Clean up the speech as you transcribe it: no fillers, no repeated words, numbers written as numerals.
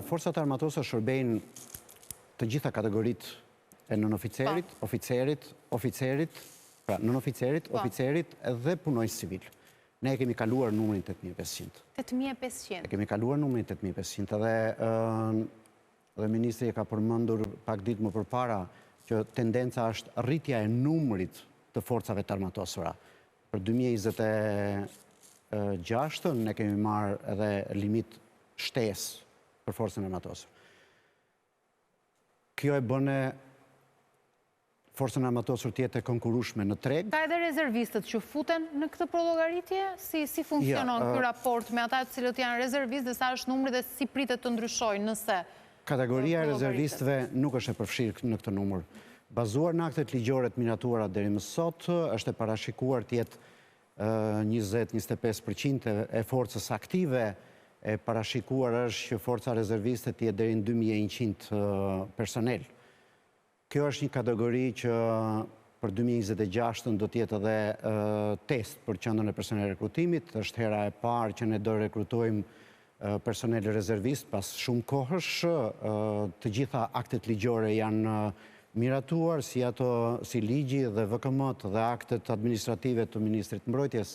Forcat e Armatosura shërbejnë të gjitha kategoritë e nënoficerit, oficerit, oficerit, pra nënoficerit, oficerit dhe punonjës civil. Ne e kemi kaluar numrin 8500. 8500. E kemi kaluar numrin 8500 dhe dhe ministri e ka përmendur pak ditë më përpara që tendenca është rritja e numrit të forcave të armatosura. Për 2026 ne kemi marrë edhe limit shtesë për forcën e armatosur. Kjo e bëne forcën e armatosur të jetë e konkurrueshme në treg. Ka edhe rezervistët që futen në këtë përllogaritje? Si si funksionon ky raport me ata të cilët janë rezervistë dhe sa është numri dhe si pritet të ndryshojë nëse Kategoria e rezervistëve nuk është e përfshirë në këtë numër. Bazuar në aktet ligjore të miratuara deri më sot, është e parashikuar të jetë 20-25% e forcës aktive, e parashikuar është që forca rezerviste të jetë deri në 2100 personel. Kjo është një kategori që për 2026 do të jetë edhe test për qendrën e personel rekrutimit. Është hera e parë që ne do rekrutojmë personel rezervist pas shumë kohësh. Të gjitha aktet ligjore janë miratuar, si ato si ligji dhe VKM-t dhe aktet administrative të Ministrit Mbrojtjes.